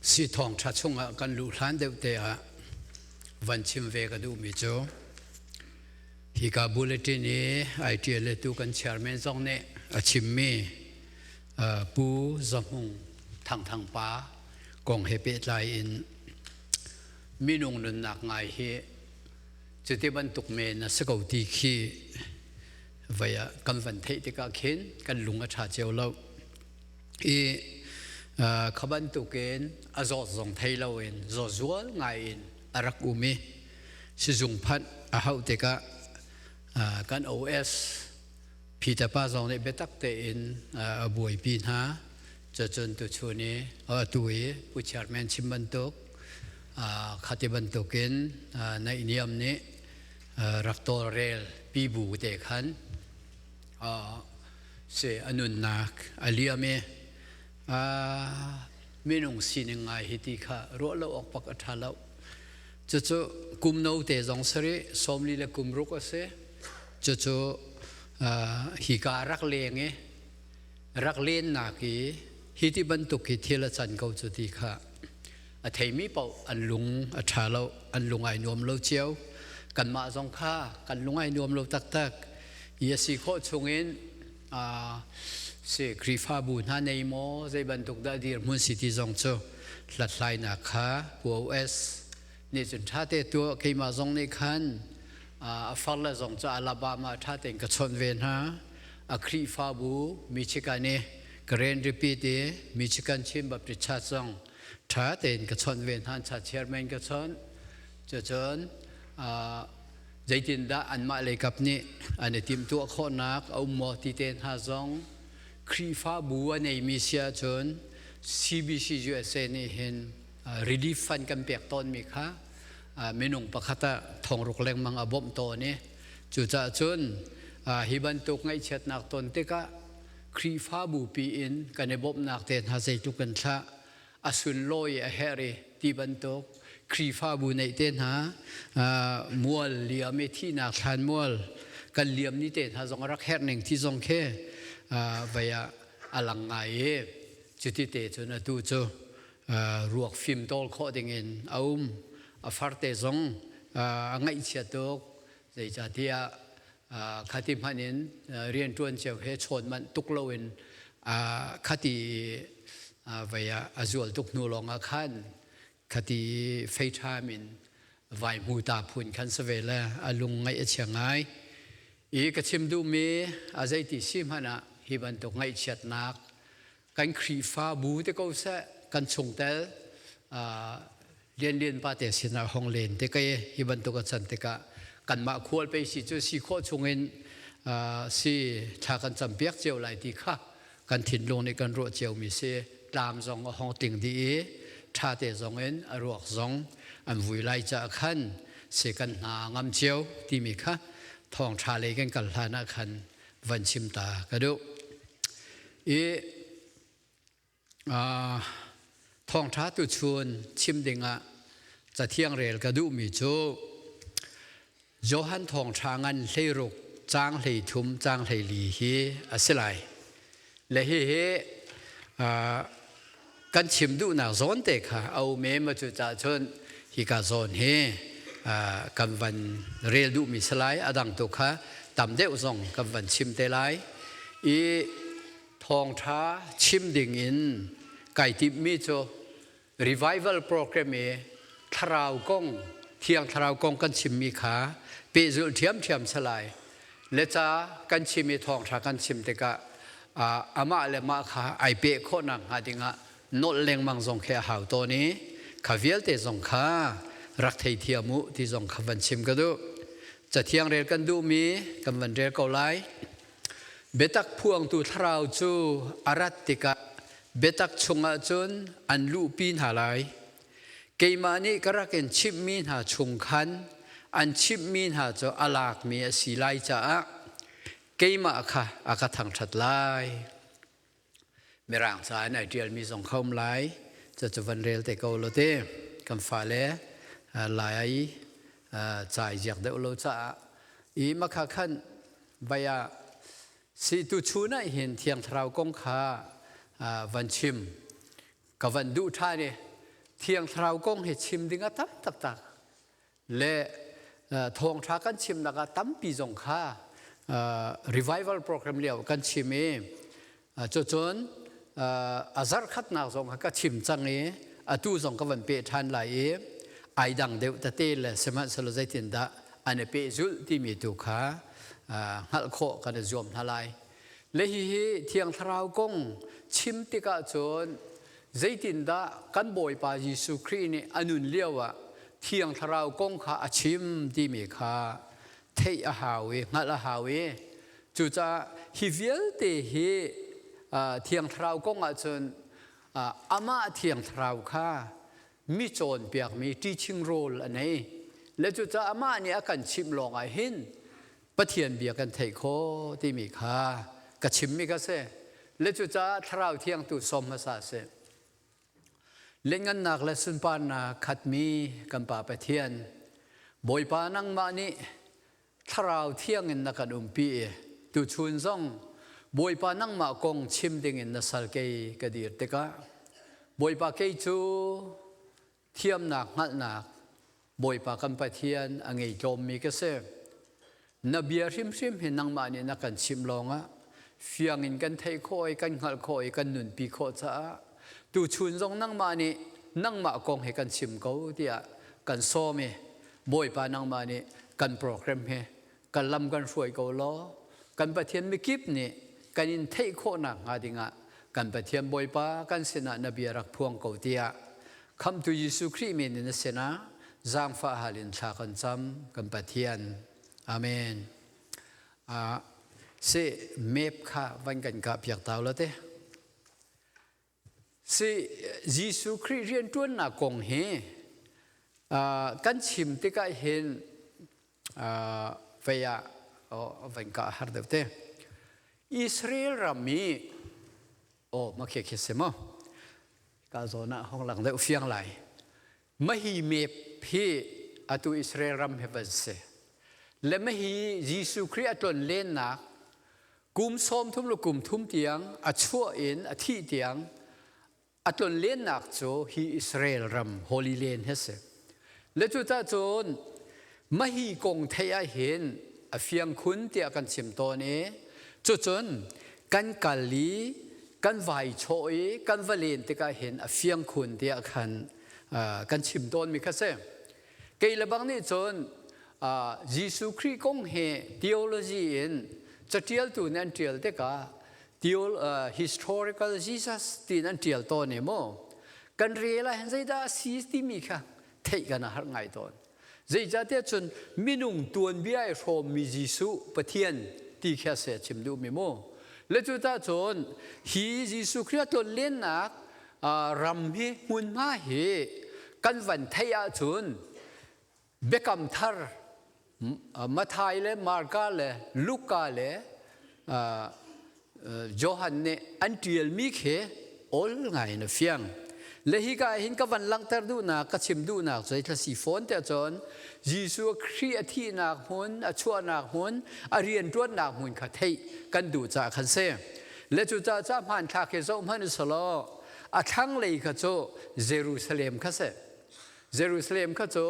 Si thawngṭha chungah kan luh hlan deuh te ah van chim ve ka duhmi cu hika bulletin i ai ṭial le tu kan chairman zong nih a chimmi Pu Za Hmung Thangthang pa kong he pehtlai in minung nunnak ngai hi cuti bantuk men a si ko ti khi vei ah kan van theih tikah khin kan lung a ṭha cio lo. I kha bantukin a zawt zong thei loin zawtzual ngai in a rak um i sizung phanh a hauh tikah kan OS Peter pa zong nih biatak tein a buaipi hna. Cucun tuchun i atu i Pu Chairman chim bantuk khati bantukin naihniam nih rak tawlrel pi bu te khan si a nunnak a liam i minung sining ngai hi ti kha ruah lo awk pak a ṭha lo. Cucu kum no te zong sari 40 le kum ruk a si. Cucu hika rak leng i rak lennak i hi ti bantuk hi thil a can ko cu ti kha a theimi paoh an lung a ṭha lo, an lung ai nuam lo cio. Kanmah zong kha kan lung ai nuam lo taktak. I a si khawh chungin si Khrihfabu hna nei maw zei bantuk dah dirhmun si ti zong cu hlathlainak kha OS nih cun ṭha te tuah. Keimah zong nih khan a far le zong cu Alabama ṭha tein ka chawnh ve hna. A Khrihfabu Michigan i Grand Rapids i Michigan Chin Baptist Church zong ṭha tein ka chawnh ve hna. Cha chairman ka chawnh. Cucun zeitindah anmah leikap nih an i timhtuah khawhnak a um maw ti te hna zong Khrihfabu a neimi si ahcun CBC USA nih hin relief fund kan pek tawnmi kha minung pakhat ah thongruk lengmang a bawmh tawn i cucaah cun hi bantuk ngaihchiatnak ton tikah Khrihfabu pi in kan i bawmhnak te hna zeitluk kan thlah a sunlawi a herh i ti bantuk Khrihfabu neih te hna mual liam i thihnak thlan mual kan liam ni te hna zong a rak herh ning ti zong khi vei ah a lang ngai i cuti te cun atu cu ruak fim tawl khawh ding in a um. A farte zong a ngaihchia tuk, zeicahtiah khati hmanh in rianṭuan cio he chawn manh tuk loin khati vei ah a zual tuk hnu lawngah khan khati feiṭham in vai hmu ta phun khan si ve le a lung ngaih a chia ngai. I ka chim duhmi a zeiti si hmanh ah hi bantuk ngaihchiatnak kan Khrihfabu te ko seh, kan chungtel Lianlian pa te sinah hong len te kai hi bantuk a can tikah kanmah khual pe si cu si khawh chungin si thla kan campiak cio lai ti kha kan thinlung nih kan ruah cio mi si. Tlam zong a hong ting dih i ṭha te zong in a ruak zong an vui lai caah khan si kan hna ngam cio timi kha thawng ṭha lei kan kal hlan ah khan van chim ta ka duh. I Thawngṭha tuchun chim dingah Cathiang rel ka duhmi cu Johan Thawngṭha ngan 16 caang 13 caang 14 hi a si lai. Le hihi kan chim duhnak zawn te kha a um em cu cah cun hika zawn hi kan van rel duhmi si lai. A dang tu kha tam deuh zong kan van chim te lai. I thawngṭha chim ding in kai timhmi cu revival program i thlarau kong, Thiang Thlarau kong kan chimmi kha pehzulh ṭhiamṭhiam salai le ca kan chim i thawngṭha kan chim tikah amah le mah kha ai peh khawhnak hnga dingah nolh lengmang zong khi a hau tawn i kha vialte zong kha rak theithiam u ti zong kha van chim ka duh. Cathiang rel kan duhmi kan van rel ko lai. Biatak phuangtu thlarau cu a rat tikah biatak chungah cun an luhpi hna lai. Keimah nih ka rak in chimhmi hna chung khan an chimhmi hna cu a lakmi a si lai caah keimah kha a ka thangṭhat lai. Mirang ca in ai ṭialmi zong kha um lai. Cucu van rel te ko law te. Kan fale lai ai ca i ziak deuh lo caah i makha khan vai ah si tu chun ah hin Thiang Thlarau kong kha van chim ka van duh ṭhan i. Thiang Thlarau kong hi chim ding a tam taktak. Le thawngṭha kan chimnak ah tampi zong kha revival program lio kan chim i cucun a zarh khatnak zong kha ka chim cang i atu zong ka van peh ṭhan lai i ai dang deuh tete le sihmanhsehlaw zeitindah an i pehzulh timi tu kha hngalh khawh kan i zuam hna lai. Le hihi Thiang Thlarau kong chim tikah cun zeitindah kan Bawipa Jesuh Khrih nih a nun lioah Thiang Thlarau kong kha a chim timi kha theih a hau i hngalh a hau i cucaah hi vialte hi Thiang Thlarau kong ahcun amah Thiang Thlarau kha mi cawnpiakmi teaching role a nei. Le cucaah amah nih a kan chimh lawng ah hin Pathian bia kan theih khawh timi kha ka chimmi ka si. Le cucaah Thlarau Thiang tu sawm hmasa si. Lengannak le sunparnak khatmi kan Pa Pathian, Bawipa nangmah nih Thlarau Thiang in na kan umpi i tuchun zong Bawipa nangmah kong chim dingin na sal kei ka dir tikah Bawipa kei cu thiamnak hngalhnak Bawipa kan Pathian a ngei tlawmmi ka si. Na bia hrimhrim hi nangmah nih na kan chimh lawngah fiang in kan theih khawh i kan hngalh khawh i kan nunpi khawh caah tuchun zong nangmah nih nangmah kong hi kan chim ko tiah kan sawm i Bawipa nangmah nih kan program hi kan lam kan hruai ko law kan Pathian mikip nih kan in theih khawhnak hnga dingah kan Pathian Bawipa kan sinah na bia rak phuang ko tiah Khamhtu Jesuh Khrih min in na sinah zaangfah hal in thla kan cam kan Pathian. Amen. Si map kha van kan kah piak tau la te. Si Jesuh Khrih rianṭuannak kong hi kan chim tikah hin vei ah van kah har deuh te. Israel ram i oh ma khi khi si maw ka zawn ah hong lang deuh fiang lai. Mahi map hi atu Israel ram hi van si. Le mahi Jesuh Khrih a tlon lennak kum 30 le kum thum tiang a chuah in a thih tiang a tlon lennak cu hi Israel ram Holy Land hi si. Le cucah cun mahi kong theih ah hin a fiang khun tiah kan chim tawn i cucun kan kal i kan vai chawh i kan va len tikah hin a fiang khun tiah khan kan chim tawnmi kha si. Kei le bang nih cun Jesuh Khrih kong hi theology in catialtu nih an tial tikah historical Jesus tiin an tial tawn i mu kan rel ah hin zeidah a si timi kha theih kan a har ngai tawn. Zeicahtiah cun minung tuanbia i hrawmmi Jesuh Pathian ti khi a si a chim duhmi mu. Le cucah cun hi Jesuh Khrih a tlonlennak ram hi hmunhma hi kan van theih ahcun biakam thar Mathai le Marka le Luka le Johan nih an ṭialmi khi awl ngai in a fiang. Le hika hin ka van langhter duhnak, ka chim duhnak cu thla si fawn te cun Jesuh Khrih a thihnak hmun, a chuahnak hmun, a rianṭuannak hmun kha theih kan duh caah khan si. Le cucaah ca hmanthlak hi zoh hmanh usalaw a thlanglei kha cu Jerusalem kha si. Jerusalem kha cu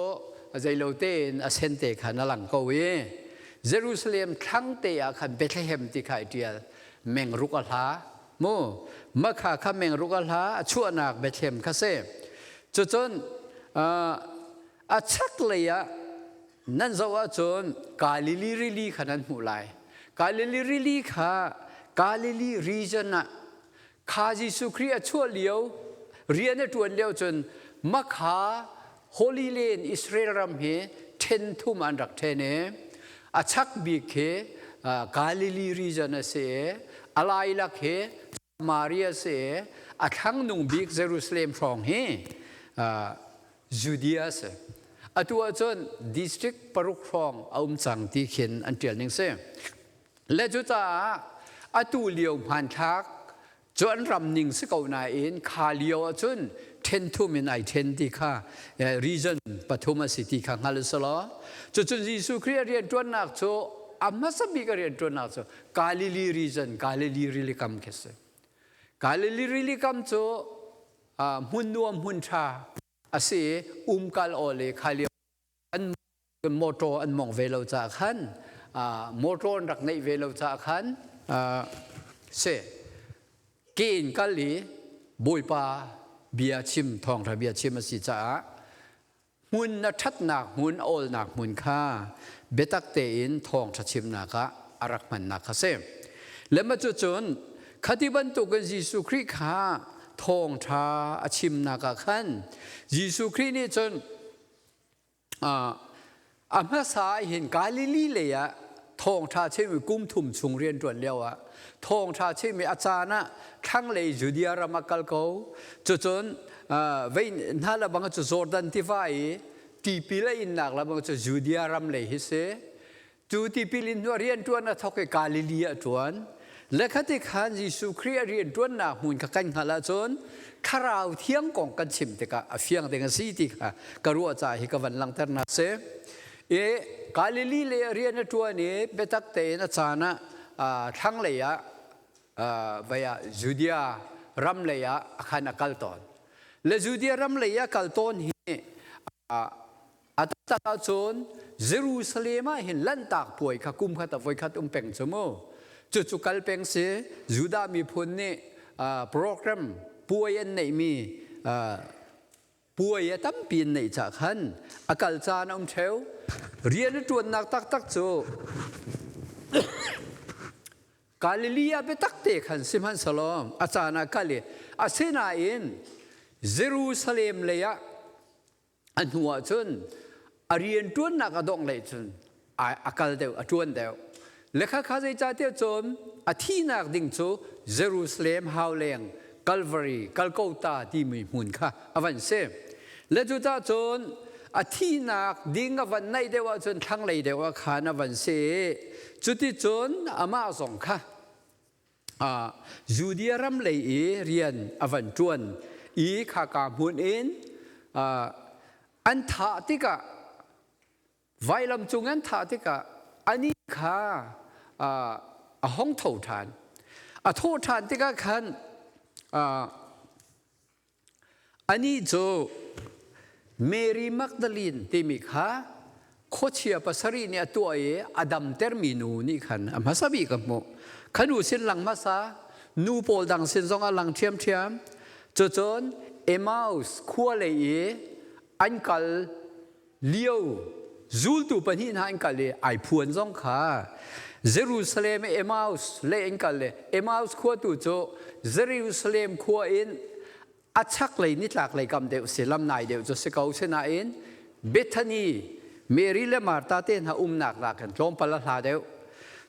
zeilo tein a sente khan a lang ko i Jerusalem thlang te ah khan Bethlehem ti kha i ṭial mengruk a hla mu makha kha mengruk a hla a chuahnak Bethlehem kha si cucun a chaklei ah nan zoh ahcun Galilee rili kha nan hmuh lai Galilee rili kha Galilee region ah Kha Jesuh Khrih a chuah lio rian a ṭuan lio cun makha Holy Land Israel ram hi ṭhen thum an rak ṭhen i a chak bik hi Galilee region a si i a lailak hi Samaria a si i a thlangnung bik Jerusalem hrawng hi Judea a si. Atu ahcun district paruk hrawng a um cang ti khin an ṭial ning si. Le cucaah atu lio hmanthlak cu an ram ning si ko nain kha lio ahcun ṭhen thum in ai ṭhen ti kha region pathum a si ti kha hngal u law cucun Jesuh Khrih a rianṭuannak cu a hmasa bik a rianṭuannak cu Galilee region Galilee rili kam khi si. Galilee rili kam cu hmun nuam hmun ṭha. A si umkal aw le kha lio an motor an mong ve lo caah khan, motor an rak neih ve lo caah khan si ke in kal i Bawipa bia chim, thawngṭha bia chim a si caah hmun na ṭhatnak hmun, a awlnak hmun kha biatak tein thawngṭha chimnak ah a rak hmannak kha si. Lema cu cun khati bantukin Jesuh Khrih kha thawngṭha a chimnak ah khan Jesuh Khrih nih cun a hmasa ah hin Galilee lei ah thawngṭha chimmi kum thum chung rian ṭuan lio ah thawngṭha chimmi a caan ah thlanglei Judea ram ah kal ko. Cucun vei hna le bang cu Jordan tiva i tipil a innak le bang cu Judea ram lei hi si. Cu tipil in hnu rian ṭuan a thawk i Galilee ah ṭuan. Le khati khan Jesuh Khrih a rian ṭuannak hmun kha kan hngalh ahcun Thlarau Thiang kong kan chim tikah a fiang ding a si ti kha ka ruah caah hi ka van langhternak si. I Galilee lei ah rian a ṭuan i biatak tein a caan ah thlanglei ah vai ah Judea ram lei ah khan a kal tawn. Le Judea ram lei ah kal tawn hi a taktak ahcun Jerusalem ah hin Lanhtak puai kha kum khat ah voikhat um peng cu mu. Cucu kal peng si. Judah miphun nih program puai an neihmi puai a tampi an neih cah khan a kal caan a um ṭheo. Rian a ṭuannak taktak cu Galilee ah biatak te khan sihmanhsehlaw a caan ah kal i asinain Jerusalem lei ah a hnu ah cun a rian ṭuannak a dongh lei cun a kal deuh, a ṭuan deuh. Le khakha zeicahtiah cun a thihnak ding cu Jerusalem hauleng Calvary, Kalkota timi hmun kha a van si. Le cucah cun a thihnak ding a van naih deuh ahcun thlanglei deuh ah khan a van si. Cuticun amah zong kha Judea ram lei i rian a van ṭuan i khaka hmun in an thah tikah, vailam cung an thah tikah anih kha a hong tho ṭhan. A thawh ṭhan tikah khan anih cu Mary Magdalene timi kha khuachia pasarih nih a tuah i a damtermi nu nih khan a hmasa bik a hmuh. Kha nu sin lang hmasa, nu pawl dang sin zong ah lang ṭhiamṭhiam. Cucun Emmaus khua lei i an kal lio zultu pahnih hna an kal i ai phuan zong kha Jerusalem i Emmaus lei an kal i Emmaus khua tu cu Jerusalem khua in a chaklei nitlaklei kam deuh si, lamnai deuh cu si ko. Sinain Bethany, Mary le Martha te hna umnak nakin tlawmpal a hla deuh.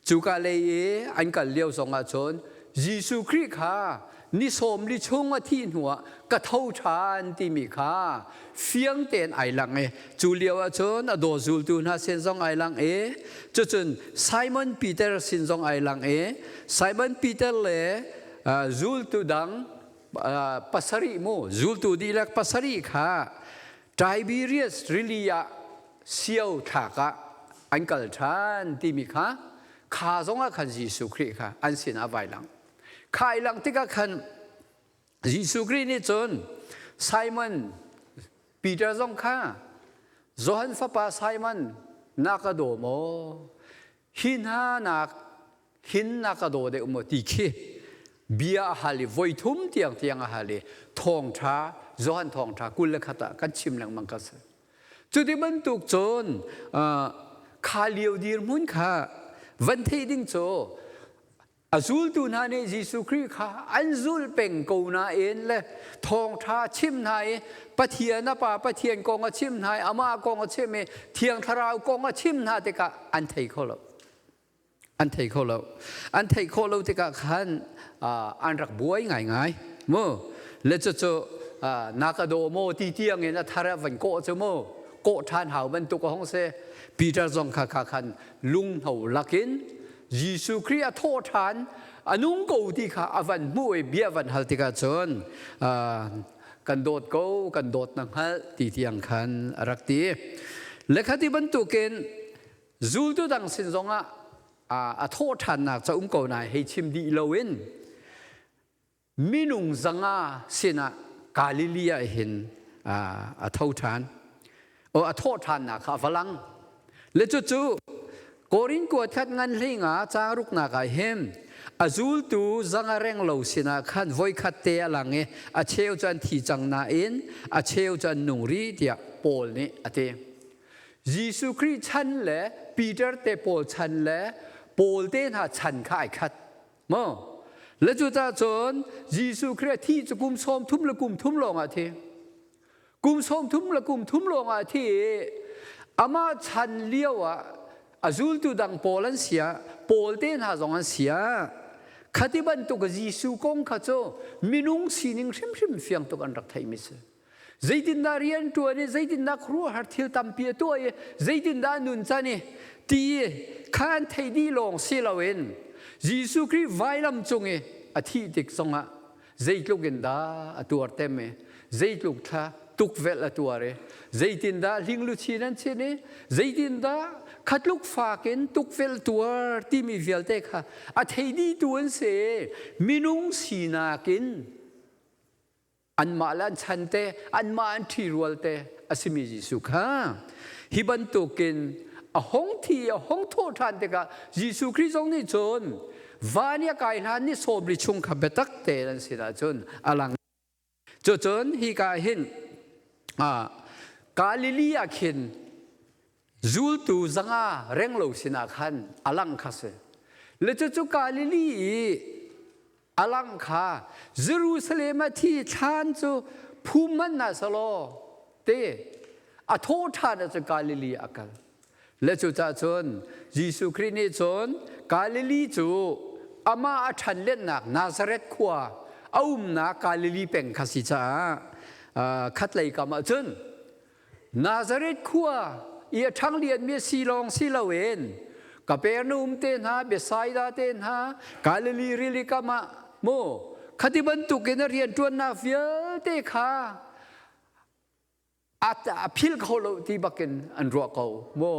Cuka lei i an kal lio zong ah cun Jesuh Khrih kha ni 40 chung a thih hnuah ka tho ṭhan timi kha fiang tein ai lang i cu lio ah cun a daw zultu hna sin zong ai lang i cucun Simon Peter sin zong ai lang i Simon Peter le zultu dang pasarih mu, zultu dihlak pasarih kha Tiberias rili ah sio thlak ah an kal ṭhan timi kha kha zongah khan Jesuh Khrih kha an sinah vai lang. Kha i langh tikah khan Jesuh Khrih nih cun Simon Peter zong kha, "Johan fapa Simon, na ka daw maw? Hi hna nak hin na ka daw deuh maw?" ti khi bia a hal i voi thum tiang tiang a hal i thawngṭha, Johan thawngṭha 21 ah kan chim lengmang ka si. Cuti bantuk cun kha lio dirhmun kha van theih ding cu a zultu hna nih Jesuh Khrih kha an zulh peng ko nain le thawngṭha a chim hna i Pathian a Pa Pathian kong a chim hna i amah kong a chim i Thiang Thlarau kong a chim hna tikah an thei kho lo. An thei kho lo. An theih khawh lo tikah khan an rak buai ngaingai. Mu le cucu na ka daw maw ti tiang in a thar a van kawh cu mu, kawh ṭhan hau bantuk a hong si. Peter zong kha kha khan lunghno lakin Jesuh Khrih a thawh ṭhan, a nung ko ti kha a van hmuh i bia van hal tikah cun, "Kan dawt ko, kan dawt na hngalh," ti tiang khan a rak ti. Le khati bantukin zultu dang sin zongah a thawh ṭhannak ca um ko nain hei chim dih loin minung 500 sinah Galilee ah hin. A tho ṭhan. O a thawh ṭhannak kha a va lang. Le cucu Korin kuat khat ngan hlei nga caang ruknak ah hin a zultu zanga reng lo sinah khan voikhat te a lang i a cheu cu an thi cang nain a cheu cu an nung rih tiah Paul nih a ti. Jesuh Khrih chan le Peter te pawl chan le Paul te hna chan kha ai khat. Maw? Le cucaah cun Jesuh Khrih a thi cu kum 30 le kum thum lawng ah a thi. Kum 30 le kum thum lawng ah a thi i amah chan lio ah a zultu dang pawl an sia, Paul te hna zong an sia. Khati bantuk Jesuh kong kha cu minung sining hrimhrim fiang tuk an rak theihmi si. Zeitindah rian ṭuan i zeitindah khuaruahhar thil tampi a tuah i zeitindah nun can i ti kha an thei dih lawng si loin Jesuh Khrih vailam cung i a thih tik zongah zeitluk in dah a tuar tem i zeitluk thla tukvelh a tuar i zeitindah hlingluchin an chin i zeitindah khatluk fak in tukvelh tuar timi vialte kha a thei dihtu an si. Minung sinak in anmah le an chan te, anmah an ṭhirual te a simi Jesuh kha hi bantukin a hung thi, a hung thawh ṭhan tikah Jesuh Khrih zong nih cun van i a kai hlan ni 40 chung kha biatak tein an sinah cun a lang. Cucun hika hin Galilee ah khin zultu 500 renglo sinah khan a lang kha si. Le cucu Galilee i a lang kha Jerusalem a thi thlan cu phum man na selaw te a thaw ṭhan ah cun Galilee a kal. Le cucaah cun Jesuh Khrih nih cun Galilee cu amah a ṭhan lennak Nazareth khua a umnak Galilee peng kha si caah khatlei kam ah cun Nazareth khua i a ṭhanglianmi si lawng si loin Kapernaum te hna, Bethsaida te hna, Galilee rili kam ah mu khati bantukin a rianṭuannak vialte kha a phil kho lo ti bakin an ruah ko mu.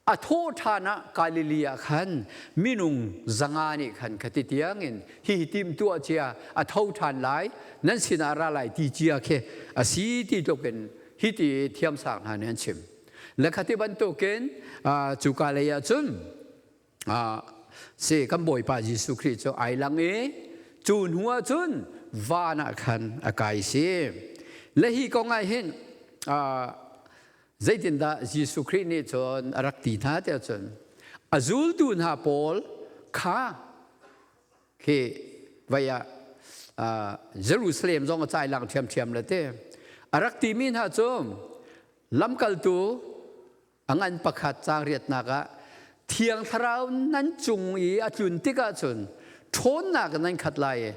A thawh ṭhan ah Galilee ah khan minung 500 nih khan khati tiangin hihi timhtuah cia a tho ṭhan lai, nan sinah ra lai ti cia khi a si ti tlukin hiti thiamsang hna nih an chim. Le khati bantukin cuka lei ah cun si kan Bawipa Jesuh Khrih cu ai lang i cu hnu ah cun van ah khan a kai si. Le hi kong ah hin Zeitindah Jesuh Khrih nih cun a rak ti hna tiah cun a zultu hna pawl kha khi vai ah Jerusalem zong a cai lang ṭhiamṭhiam le te a rak timi hna cu lamkaltu a ngan pakhat caang riatnak ah Thiang Thlarau nan cung i a tlun tikah cun ṭhawnnak nan khat lai i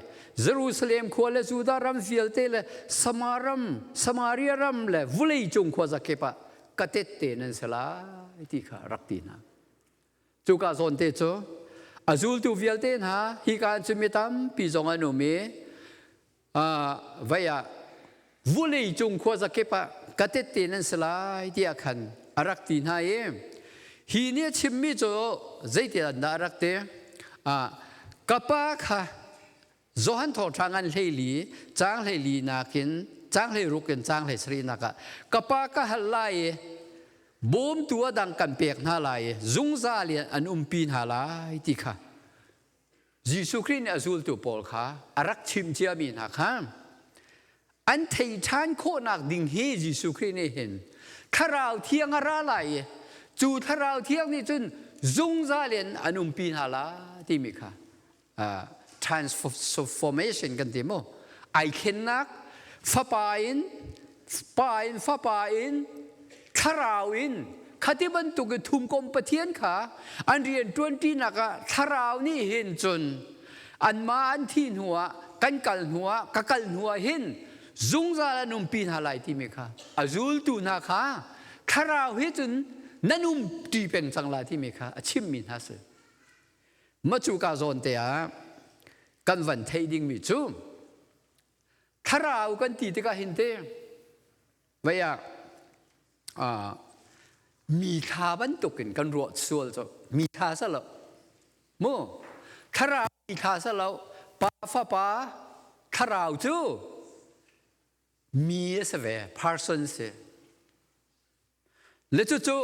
Jerusalem khua le Judah ram vialte le Samaram, Samaria ram le vulei cung khua zakip ah ka tette nan si lai ti kha rak ti hna. Cuka zawn te cu a zultu vialte hna hika an cu mi tampi zong an um i vai ah vulei cung khua zakip ah ka tette nan si lai tiah khan a rak ti hna i hi nih a chimmi cu zeitin dah a rak ti? Ka pa kha Johan thawngṭha ngan 14 caang 14 nakin caang 16 in caang 17 nak ah ka pa ka hal lai i bawmtu a dang kan pek hna lai i zungzal in an umpi hna lai ti kha Jesuh Khrih nih a zultu pawl kha a rak chim ciami hna kha an thei ṭhan khawhnak ding hi Jesuh Khrih nih hin Thlarau Thiang a ra lai i cu Thlarau Thiang nih cun zungzal in an umpi hna la timi kha transformation kan ti mu, ai thlennak, fapa in pa in fapa in thlarau in, khati bantuk i thumkom Pathian kha an rian ṭuanṭinak ah thlarau nih hin cun anmah an thi hnuah, kan kal hnuah, ka kal hnuah hin zungzal an umpi hna lai timi kha a zultu hna kha thlarau hi cun nan um ṭi peng cang lai timi kha a chimmi hna si. Macuka zawn te ah kan van theih dingmi cu thlarau kan ti tikah hin te vei ah mi thla bantukin kan ruah sual cu mi thla sa lo mu, thlarau mi thla sa lo, pa fapa thlarau cu mi. a si ve, person si. Le cucu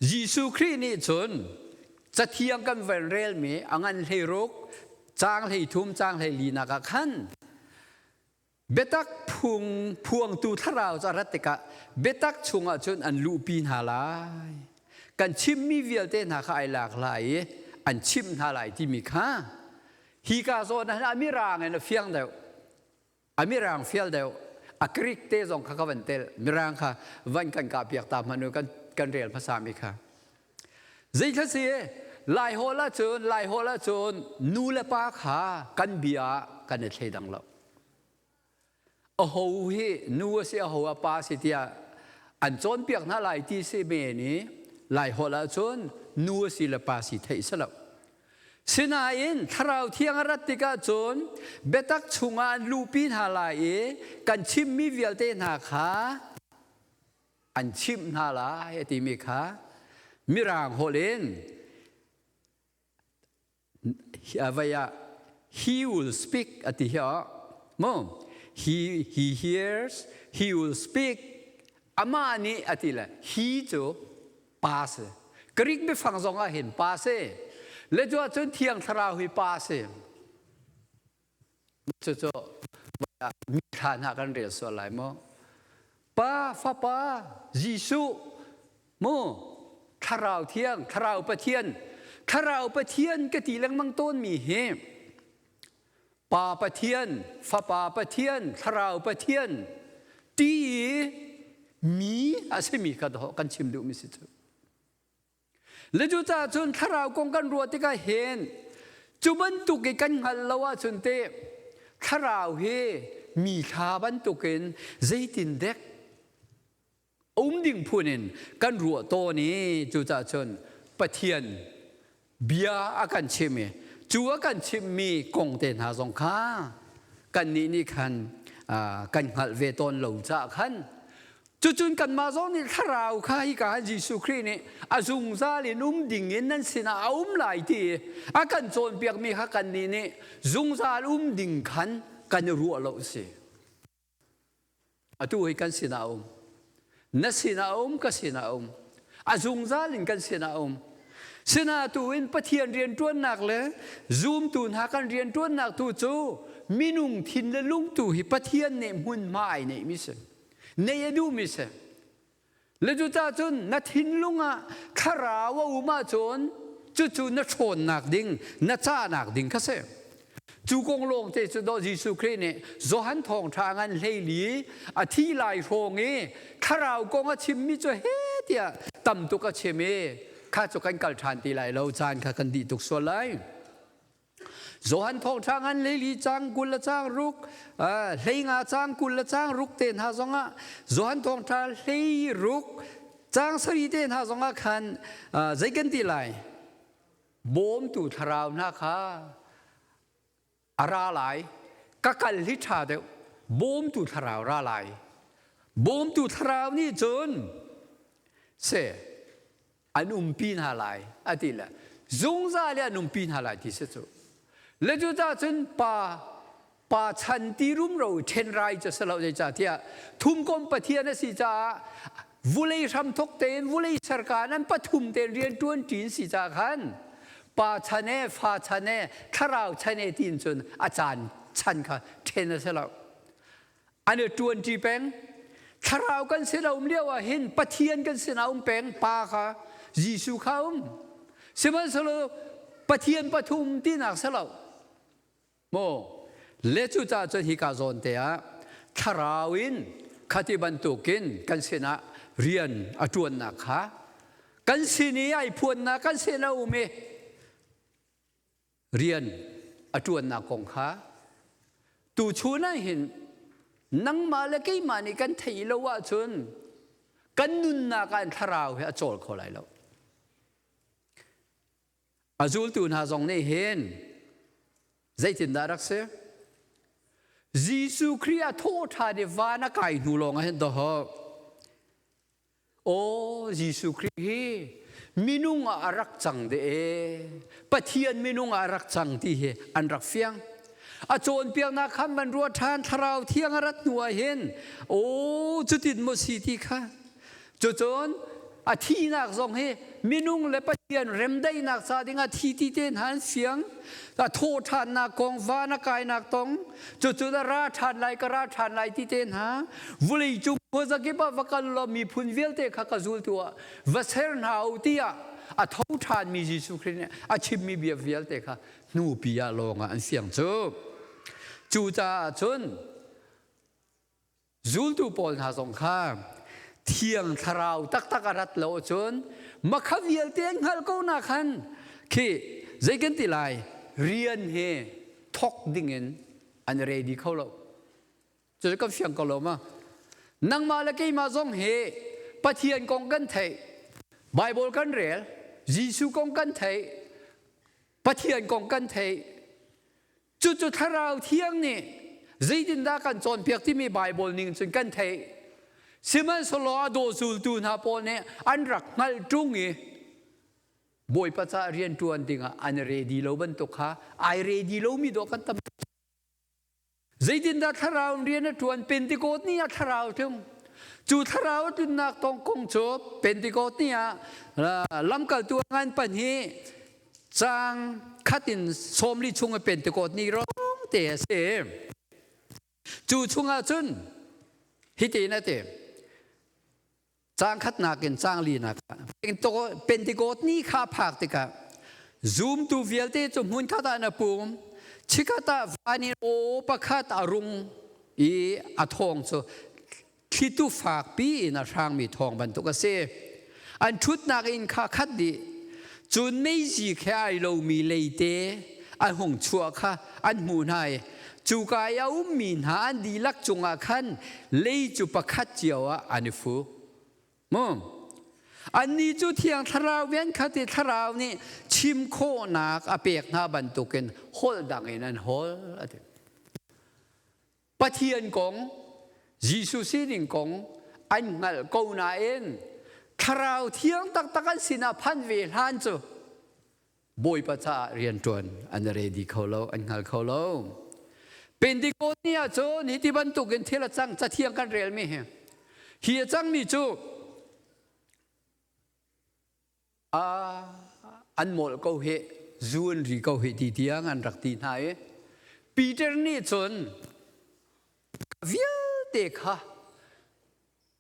Jesuh Khrih nih cun cathiang kan van relmi a ngan 16 caang 33 caang 14 nak ah khan biatak phung phuangtu thlarau cu a rat tikah biatak chungah cun an luhpi hna lai. Kan chimmi vialte hna kha ai lak lai i an chimh hna lai timi kha hi ka zawn ah a mirang in a fiang deuh. A mirang fial deuh. A Greek te zong kha ka van tel. Mirang kha van kan kah piak ta hmanh kan kan rel hmasa mi kha. Zeithla si Laihawl ahcun Laihawl ahcun nu le pa kha kan bia kan i thleidang lo. Aho hi nu a si aho a pa si tiah an cawnpiak hna lai ti si men i Laiholh ahcun nu a si le pa si theih si lo. Sinain Thlarau Thiang a rat tikah cun biatak chungah an luhpi hna lai i kan chimmi vialte hna kha an chimh hna lai a timi kha Mirang holh in vei ah he will speak a ti hi mu he hears he will speak amah nih a ti le he cu pa si Greek biafang zong ah hin pa si le cu ahcun thiang thlarau hi pa si Cucu mi thla hna kan rel sual lai maw? Pa, Fapa, Jesuh, mu Thlarau Thiang, Thlarau Pathian, Thlarau Pathian ka ti lengmang tawnmi hi Pa Pathian, Fapa Pathian, Thlarau Pathian ti i mi a simi kha kan chim duhmi si cu. Le cucaah cun thlarau kong kan ruah tikah hin cu bantuk i kan hngalh lo ahcun teh thlarau hi mi thla bantukin zeitindek um ding phun in kan ruah tawn i cucaah cun Pathian bia a kan chim i cu a kan chimmi kong te hna zong kha kannih nih khan kan hngalh ve tawn lo caah khan Cucun kanmah zong nih thlarau kha hika han Jesuh Khrih nih a zungzal in um ding in nan sinah a um lai ti a kan cawnpiakmi kha kannih nih zungzal um ding khan kan i ruah lo si. Atu hi kan sinah a um. Na sinah a um, ka sinah a um. A zungzal in kan sinah a um. Sinah tu in Pathian rianṭuannak le zumtu hna kan rianṭuannak tu cu minung thin le lung tu hi Pathian nih hmunhma ai neihmi si. Nei a duhmi si. Le cucaah cun na thinlung ah thlarau a um ahcun cucu na ṭhawnnak ding, na cahnak ding kha si. Cu kong lawng te cu dawh Jesuh Khrih nih Johan thawngṭha ngan 14 a thi lai hrawng i thlarau kong a chimmi cu he tiah tam tuk a chim i kha cu kan kal ṭhan ti lai lo caan kha kan dih tuk sual lai. Johan thawngṭha ngan 14 cang 20 le cang ruk 15 cang 20 le cang ruk te hna zongah Johan thawngṭha 16 cang 7 te hna zongah khan zei kan ti lai bawmtu thlarau hna kha a ra lai ka kal hi ṭha deuh bawmtu thlarau ra lai bawmtu thlarau nih cun se an umpi hna lai a ti le zungzal i an umpi hna lai ti si cu le cucaah cun pa pa chan ti rumro ṭhenrai cu si lo zeicahtiah thumkom Pathian a si caah vulei hramthok tein vulei serka nan pathum tein rian ṭuan ṭin si caah khan pa chan e fa chan e thlarau chan e tiin cun a caan chan kha ṭhen a si lo an i ṭuanṭi peng thlarau kan sin a um lio ah hin Pathian kan sin a um peng pa kha Jesuh kha um sihmanhsehlaw Pathian pathum tinak si lo maw le cu caah cun hika zawn te ah thlarau in khati bantukin kan sinah rian a ṭuannak kha kan sin i ai phuannak kan sin a um i rian a ṭuannak kong kha tuchun ah hin nangmah le keimah nih kan theih lo ahcun kan nunnak ah thlarau hi a cawl kho lai lo. A zultu hna zong nih hin zeitindah rak si? Jesuh Khrih a thawhṭhan i van a kai hnu lawng ah hin dawh Aw Jesuh Khrih hi minung ah a rak cang de e Pathian minung ah a rak cang ti hi an rak fiang. A cawnpiaknak khan van ruat ṭhan thlarau thiang a rat hnu ah hin aw cutin maw si ti kha cucun a thihnak zong hi minung le Pathian remdaihnak ca dingah thi ti te hna an fiang a thawh ṭhannak kong van a kainak tong cucun a ra ṭhan lai ka ra ṭhan lai ti te hna vulei cung khuazakip ah va kal law miphun vialte kha ka zultu ah va ser hna u tiah a tho ṭhanmi Jesuh Khrih nih a chimmi bia vialte kha hnupi ah lawngah an fiang cu. Cucaah cun zultu pawl hna zong kha thiang thlarau taktak a rat lo cun makha vialte an hngalh ko na khan khi zei kan ti lai rian hi thok dingin an ready kho lo. Cu kan fiang ko lo ma? Nangmah le keimah zong hi Pathian kong kan theih, Bible kan rel, Jesuh kong kan theih, Pathian kong kan theih. Cucu Thlarau Thiang nih zeitindah kan cawnpiak timi Bible ning cun kan theih. Sihmanhsehlaw a daw zultu hna pawl nih an rak hngalh ṭung i Bawipa caah rian ṭuan dingah an ready lo bantuk kha ai ready lomi dawh kan tam. Zeitindah thlarau in rian a ṭuan? Pentecost ni ah thlarau tlung. Cu thlarau a tlunnak tong kong cu Pentecost ni ah lamkaltu ngan pan hi caang khat in 40 chung i Pentecost ni rong te a si. Cu chungah cun hitin a ti. Caang khatnak in caang linak Pentecost ni kha phak tikah zumtu vialte cu hmunkhat ah na pum chikkhat ah van in aw pakhat a rung i a thawng cu thlitu fakpi in a hrangmi thawng bantuk a si. An ṭhutnak inn kha khat dih. Cun meizi khe ai lomi leite an hung chuah kha an hmuh hna i cuka i a ummi hna an dihlak cungah khan lei cu pakhat cio ah an i fu. Mu. Annih cu Thiang Thlarau rian khat i Thlarau nih chim khawhnak a pek hna bantukin holh dang in an holh a ti. Pathian kong, Jesuh sining kong an hngalh ko nain Thlarau Thiang taktak an sinah phan ve hlan cu Bawipa caah rianṭuan an ready kho lo, an hngal kho lo. Pentecost ni ah cun hi ti bantukin thil a cang cathiang kan relmi hi. Hi a cangmi cu an molh ko hi zu an ri ko hi ti tiang an rak ti hna i Peter nih cun vialte kha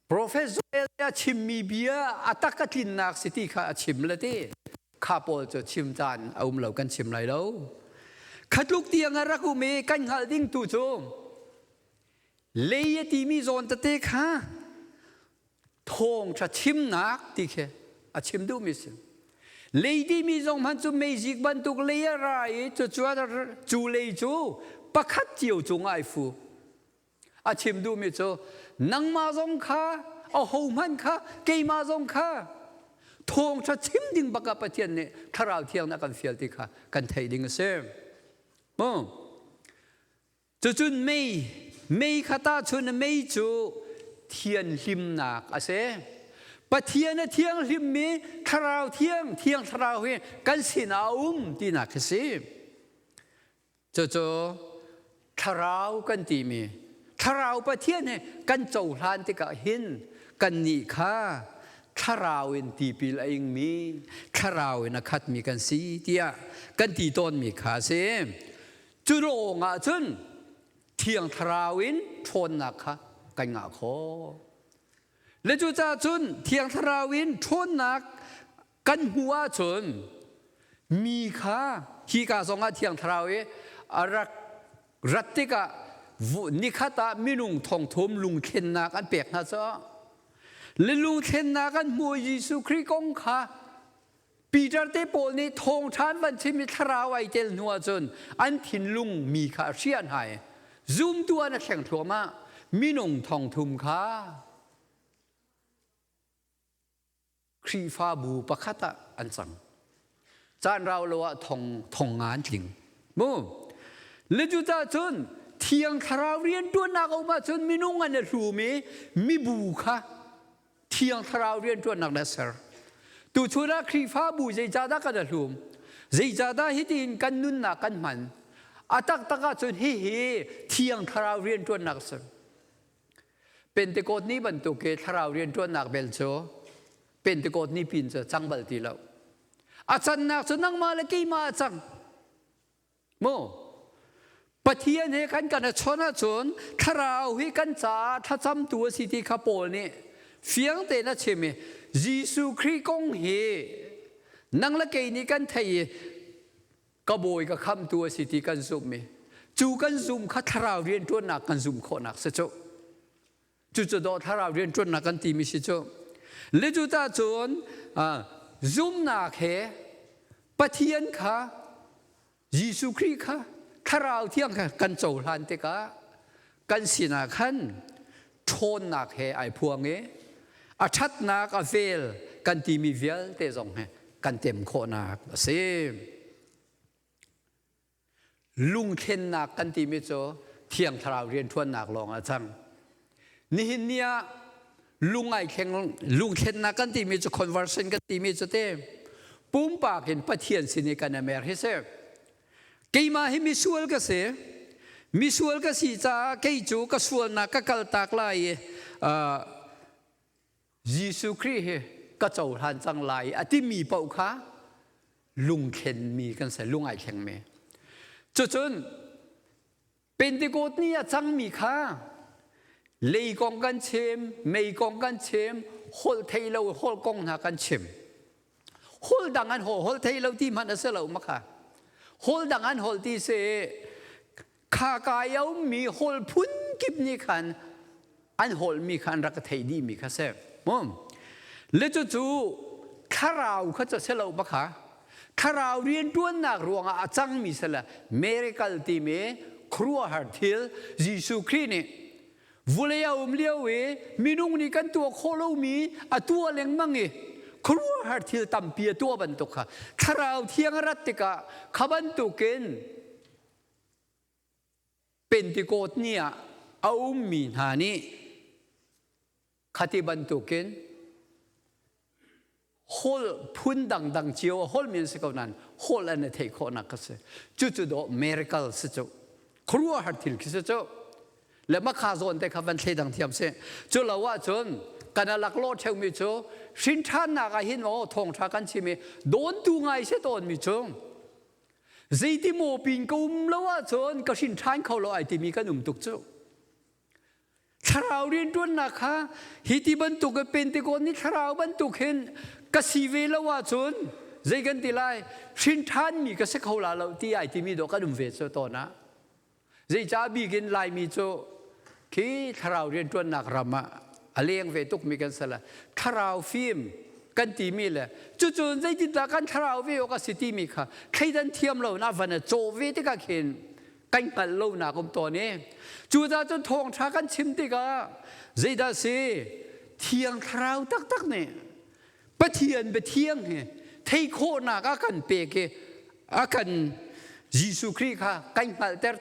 Profet Joel a chimmi bia a tak a tlinnak si ti kha a chim le ti kha pawl cu chim caan a um lo kan chim lai lo khatluk tiang a rak um i kan hngalh ding tu cu lei a timi zawn tete kha thawngṭha chimnak ti khi a chim duhmi si lei timi zong hmanh cu meizik bantuk lei a ra i cu lei cu pakhat cio cung ai fu a chim duhmi cu nangmah zong kha ahohmanh kha keimah zong kha thawngṭha chim ding bak ah Pathian nih thlarau thiang a kan fial ti kha kan theih ding a si. Mu. Cucun mei mei kha tahchun mei cu thianhlimnak a si. Pathian a thianghlimmi thlarau thiang thiang thlarau hi kan sinah a um tinak a si. Cucu thlarau kan timi thlarau Pathian he kan cohlan tikah hin kannih kha thlarau in tipil a ingmi thlarau in a khatmi kan si tiah kan ti tawnmi kha a si. Cu lawng ah cun thiang thlarau in ṭhawnnak kha kan ngah khawh. Le cucaah cun thiang thlarau in ṭhawnnak kan hmuh ahcun mi kha hika zongah thiang thlarau i a rak rat tikah nikhat ah minung thongthum lungthlennak an pek hna caah le lungthlennak an hmuh Jesuh Khrih kong kha Peter te pawl nih thawngṭha an van chim i thlarau ai tel hnu ahcun an thinlung mi kha a hriah hna i zumtu an a thleng thluahmah minung thongthum kha Khrihfabu pakhat ah an cang. Caan rau lo ah thong thong nga an tling. Mu. Le cucaah cun Thiang Thlarau rianṭuannak a um ahcun minung an i hlum i mibu kha Thiang Thlarau rianṭuannak le ser. Tuchun ah Khrihfabu zeicahdah kan i hlum? Zeicahdah hitin kan nunnak kan hman? A taktak ahcun hihi Thiang Thlarau rianṭuannak a si. Pentecost ni bantuk i thlarau rianṭuannak bel cu Pentecost ni pin cu cang bal ti lo. A cannak cu nangmah le keimah a cang. Mu Pathian he kan kan a chon ahcun thlarau hi kan caah thlacamtu a si ti kha Paul nih fiang tein a chim i Jesuh Khrih kong hi nang le kei nih kan thei i ka bawi ka khamtu a si ti kan zumh i cu kan zum kha thlarau rianṭuannak kan zum khawhnak si cu. Cucu dawh thlarau rianṭuannak kan timi si cu. Le cu ta cun zumnak he Pathian kha Jesuh Khrih kha thlarau thiang kha kan cohlan tikah kan sinah khan ṭhawnnak he ai phuang i a ṭhatnak a vel kan timi vialte zong he kan tem khawhnak a si. Lungthlennak kan timi cu Thiang Thlarau rianṭuannak lawng a cang. Nihin ni ah lung ai thleng lungthlennak kan timi cu conversion kan timi cu te pumpak in Pathian sin i kan amer hi si. Keimah hi misual ka si. Misual ka si caah kei cu ka sualnak ka kaltak lai i Jesuh Khrih hi ka cohlan cang lai a timi paoh kha lungthlenmi kan si, lung ai thlengmi. Cucun Pentecost ni a cangmi kha lei kong kan chim, mei kong kan chim, holh thei lo holh kong hna kan chim. Holh dang an holh, holh thei lo ti hmanh a si lo ma kha. Holh dang an holh ti si kha ka i a ummi holh phun kip nih khan an holhmi kha an rak theih dihmi kha si mu le cucu thlarau kha cu si lo bak ha thlarau rianṭuannak ruangah a cangmi si le miracle timi khuaruahhar thil Jesuh Khrih nih vulei a um lio i minung nih kan tuah khawh lomi a tuah lengmang i khuaruahhar thil tampi a tuah bantuk kha thlarau thiang a rat tikah kha bantukin Pentecost ni ah a ummi hna nih khati bantukin holh phun dangdang cio a holhmi an si ko nain holh an i theih khawhnak a si. Cucu dawh miracle si cu. Khuaruahhar thil khi si cu. Le makha zawn te kha van thleidang thiam si. Cu lo ahcun kan a laklawh ṭheumi cu hrinṭhannak ah hin maw thawngṭha kan chim i dawntu ngai si tawnmi cu Zeiti maw pin ka um lo ahcun ka hrin ṭhan kho lo ai timi kan um tuk cu. Thlarau rianṭuannak kha hi ti bantuk in Pentecost ni thlarau bantuk hin ka si ve lo ahcun zei kan ti lai hrin ṭhanmi ka si kho la lo ti ai timi dawh kan um ve cu tawn ah. Zeicah bik in Laimi cu khi thlarau rianṭuannak ram ah a leng ve tukmi kan si le thlarau fim kan timi le cucun zeitindah kan thlarau ve awk a si timi kha thleidan thiam lo na van a cawh ve tikah khin kan hngalh lonak um tawn i cucaah cun thawngṭha kan chim tikah zeidah si thiang thlarau taktak nih Pathian biathiang hi thei khawhnak a kan pek i a kan Jesuh Khrih kha kan hngalhter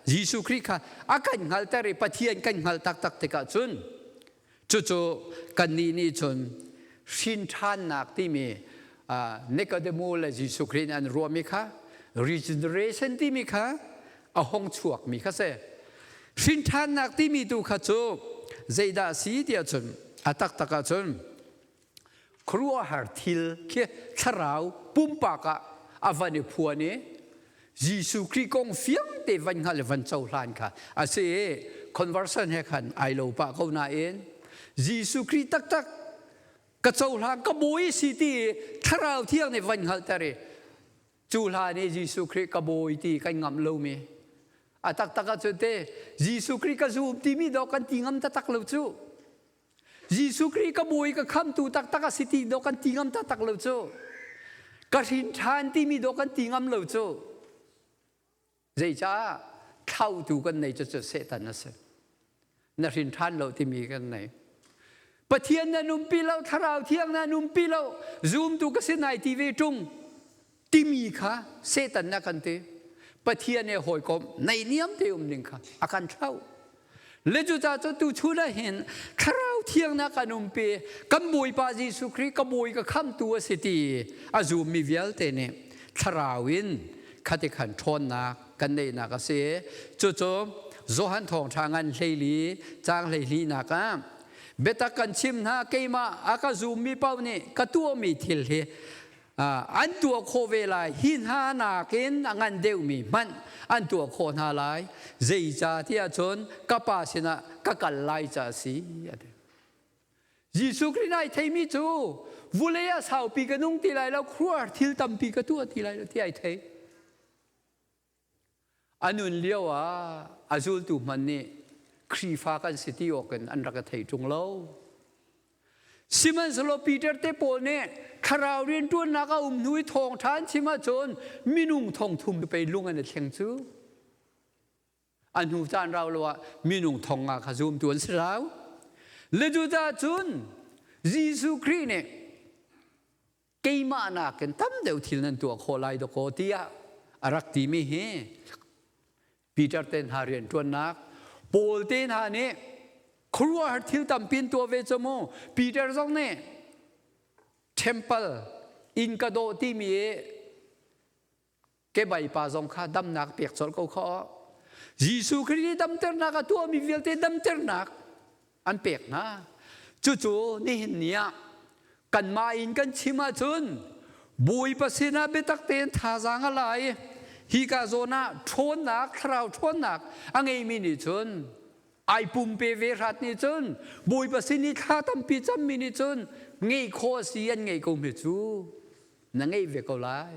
Jesuh Khrih kha a kan hngalhter i Pathian kan hngalh taktak tikah cun cucu kannih nih cun hrin ṭhannak timi Nikodemu le Jesuh Khrih nih an ruahmi kha regeneration timi kha a hong chuakmi kha si. Hrin ṭhannak timi tu kha cu zeidah si tiah cun a taktak ahcun khuaruahhar thil khi thlarau pumpak ah a van i phuan i Jesuh Khrih kong fiang te van hngal i van cohlan kha a si i conversion he khan ai lo pah ko nain Jesuh Khrih taktak ka cohlan ka bawi si ti thlarau thiang nih van hngalhter i Cu hlan i Jesuh Khrih ka bawi ti kan ngamh lomi a taktak ahcun te Jesuh Khrih ka zum timi dawh kan ti ngam taktak lo cu. Jesuh Khrih ka bawi ka khamtu taktak a si ti dawh kan ti ngam taktak lo cu. Ka hrin ṭhan timi dawh kan ti ngam lo cu. Zeicah thlautu kan nei cu cu Satan a si. Na hrin ṭhan lo timi kan nei. Pathian na numpi lo, Thlarau Thiang na numpi lo, zumtu ka si nai ti ve ṭung timi kha Satan na kan ti. Pathian he hawikom naihniam te um ding kha a kan thlauh. Le cucaah cu tuchun ah hin Thlarau Thiang na kan umpi, kan Bawipa Jesuh Khrih ka Bawi ka khamtu a si ti a zummi vialte nih Thlarau in khati khan ṭhawnnak. kan neihnak a si. Cucu Johan thawngṭha ngan hleili caang hleihlinak ah biatak kan chim hna keimah a ka zummi paoh nih ka tuahmi thil hi an tuah khawh ve lai hi hna nakin a ngan deuhmi hmanh an tuah khawh hna lai zeicah tiah cun ka pa sinah ka kal lai ca a si a ti. Jesuh Khrih nai theimi cu vulei ah saupi ka nung ti lai lo khuar thil tampi ka tuah ti lai lo ti ai thei. A nun lio ah a zultu hmanh nih Khrihfa kan si ti awk in an rak i thei ṭung lo. Sihmanhsehlaw Peter te pawl nih thlarau rianṭuannak a um hnu i thawngṭha an chim ahcun minung thong thum pei lung an i thleng cu. A hnu caan rau lo ah minung thong nga kha zumtu an si rau. Le cucaah cun Jesuh Khrih nih keimah nakin tam deuh thil nan tuah khawh lai dakaw tiah a rak timi hi Peter te hna rianṭuannak Paul te hna nih khuaruahhar thil tampi an tuah ve cu mu Peter zong nih temple inn ka dawh timi i kebai pa zong kha damnak pek colh ko kha Jesuh Khrih nih damternak a tuahmi vialte damternak an pek hna cucu nihin ni ah kanmah in kan chim ahcun Bawipa sinah biatak tein thazaang a la i hika zawn ah ṭhawnnak thlarau ṭhawnnak a ngeimi nih cun ai pumpe ve hrat nih cun Bawipa sin i thla tampi cammi nih cun ngeih khawh a si an ngeih ko hme cu na ngeih ve ko lai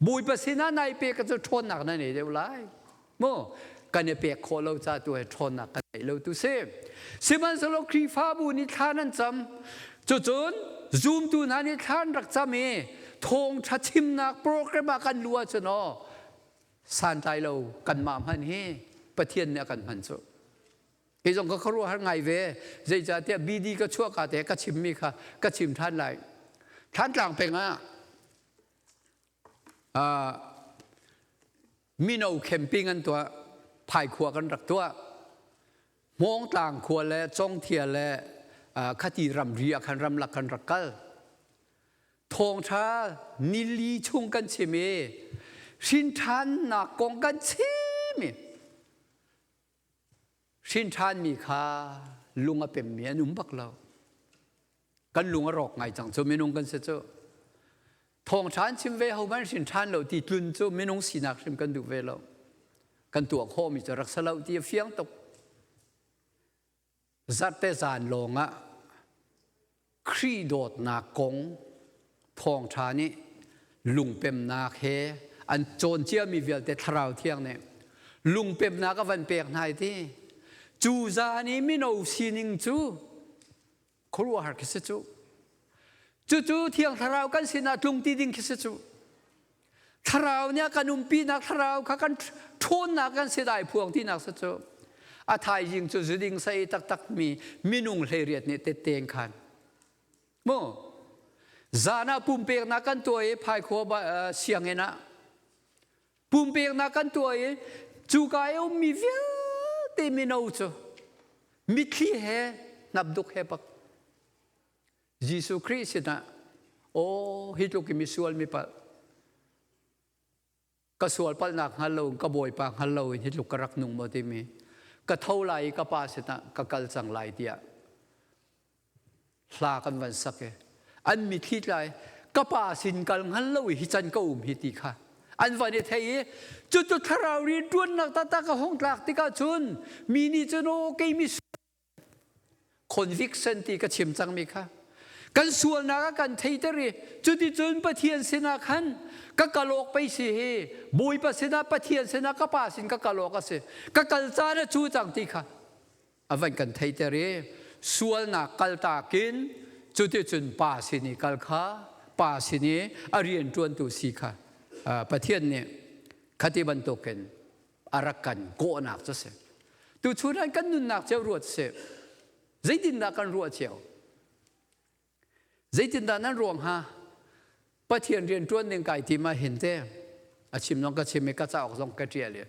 Bawipa sinah nai pek cu ṭhawnnak na nei deuh lai mu kan i pek khawh lo ca tu he ṭhawnnak kan neih lo tu si sihmanhsehlaw Khrihfabu nih thla nan cam cucun zumtu hna nih thla an rak cam i thawngṭha chimnak program ah kan lu ahcun aw santlai lo kanmah hman hi Pathian nih a kan hman cu Kei zong ka khuaruahhar ngai ve. Zeicahtiah BD ka chuah ka te ka chimmi kha ka chim ṭhan lai. Thantlang peng ah mino camping an tuah. Phaikhua kan rak tuah. Hmawngtlang khua le Congthia le Khati ramri ah khan ramlak kan rak kal. Thawngṭha nili chung kan chim i hrinṭhannak kong kan chim i Hrin ṭhanmi kha lung a pemmi an um bak lo. Kan lung a rawk ngai cang cu minung kan si cu. Thawngṭha an chim ve hohmanh hrin ṭhan lo ti tlun cu minung sinak hrim kan duh ve lo. Kan tuah khawhmi cu rak si lo ti a fiang tuk. Zarhte zan lawngah Khrih dawtnak kong thawngṭha nih lungpemnak he an cawn ciami vialte thlarau thiang nih lungpemnak a van pek hna i ti cu zan i mino sining cu khuaruahhar khi si cu cucu thiang thlarau kan sinah tlung ti ding khi si cu Thlarau nih a kan umpinak thlarau kha kan ṭhawnnak kan si dai phuang tinak si cu a thaizing cu zuding sei taktak mi minung 18 nih tette khan mu zan ah pumpeknak kan tuah i phaikhua sianginn ah pumpeknak kan tuah i cuka i ummi vialte mino cu mitthli he hnapduk he bak Jesuh Khrih sinah aw hi tluk i misual mipalh ka sual palhnak hngal lo ka bawipa hngal lo in hi tluk ka rak nung maw timi ka tho lai i ka pa sinah ka kal cang lai tiah hla kan van sak i an mitthli tlai ka pa sin kal hngal lo i hi can ka um hi ti kha an van i thei i cucu thlarau rian ṭuannak taktak a hong tlak tikah cun mi nih cun aw kei mi Conviction ti ka chim cangmi kha kan sualnak a kan theiter i cuticun Pathian sinah khan ka kal awk pei si hi Bawipa sinah Pathian sinah ka pa sin ka kal awk a si ka kal caan a cu cang ti kha a van kan theiter i sualnak kaltak in cuticun pa sin i kal kha pa sin i a rian ṭuantu si kha Pathian nih khati bantukin a rak kan kawhnak cu si. Tuchun ah kan nunnak cio ruat sih. Zeitindah kan ruah cio? Zeitindah nan ruang ha? Pathian rian ṭuan ding kai tim ah hin te a chim zong ka chim i ka cauk zong ka ṭial i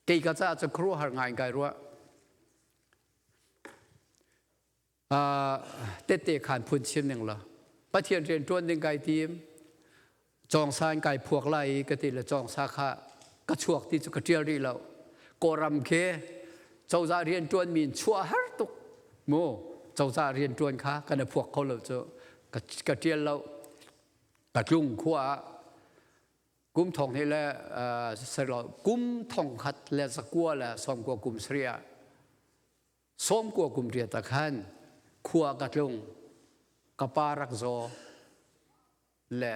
kei ka caah cu khuaruahhar ngai in kai ruah. Tette khan phun chim ning law Pathian rian ṭuan ding kai tim cawngsa in kai phuak lai i ka ti le cawngsa kha Ka chuak ti cu ka ṭial rih lo. Kawlram khi cozah rianṭuanmi in chuah har tuk mu. Cozah rianṭuan kha kan i phuak kho lo cu ka ṭial lo. Ka tlung khua ah kum thong hi le selo kum thong khat le zakua le sawmkua kum sarih ah 90 kum riat ah khan khua ka tlung. Ka pa rak zaw le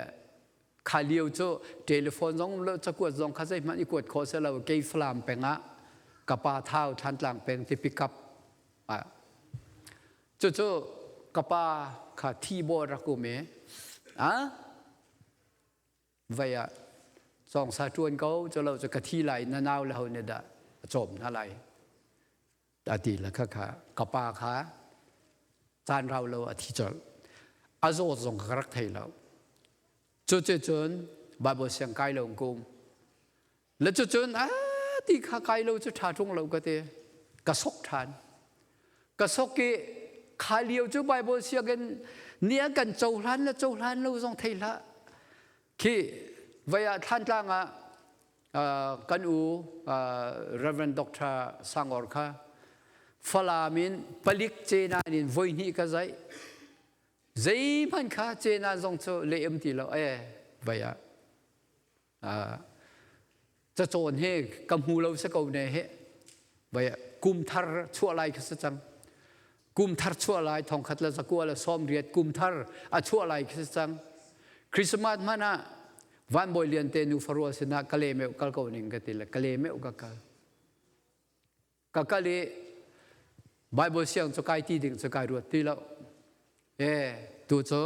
kha lio cu telephone zong um lo, cakuat zong kha zeihmanh i kuat khawh si lo. Kei Falam peng ah ka pa Thau Thantlang peng ti pick up ah cucu ka pa kha thi baw rak um i a vai ah cawng sa ṭuan ko cu lo cu ka thi lai, na nau le ho nih dah a cawm hna lai a ti le kha kha ka pa kha caan rau lo a thi colh. A zawt zong ka rak thei lo. Cuticun Bible siang kai lo kum le cucun a ti kha kai lo cu ṭha ṭung lo ka ti, ka sok ṭhan. Ka sok i kha lio cu Bible sianginn nih an kan cohlan le cohlan lo zong thei hlah. Khi vai ah Thlantlang ah kan u Reverend Dr. Sangor kha Falam in palik cenan in voi hnih ka zaih. Zeihmanh kha cenan zong cu leh um ti lo e vai ah cacawn he ka hmu lo si ko ne he. Vai ah kum thar chuah lai kha si cang. Kum thar chuah lai 1980 kum thar a chuah lai khi si cang. Christmas hmanh ah Van Bawi Lian te nu farua sinah kale meu kal ko ning ka ti le kale meu ka kal. Ka kal i Bible siang cu kai ti ding cu kai ruat ti lo. E tu cu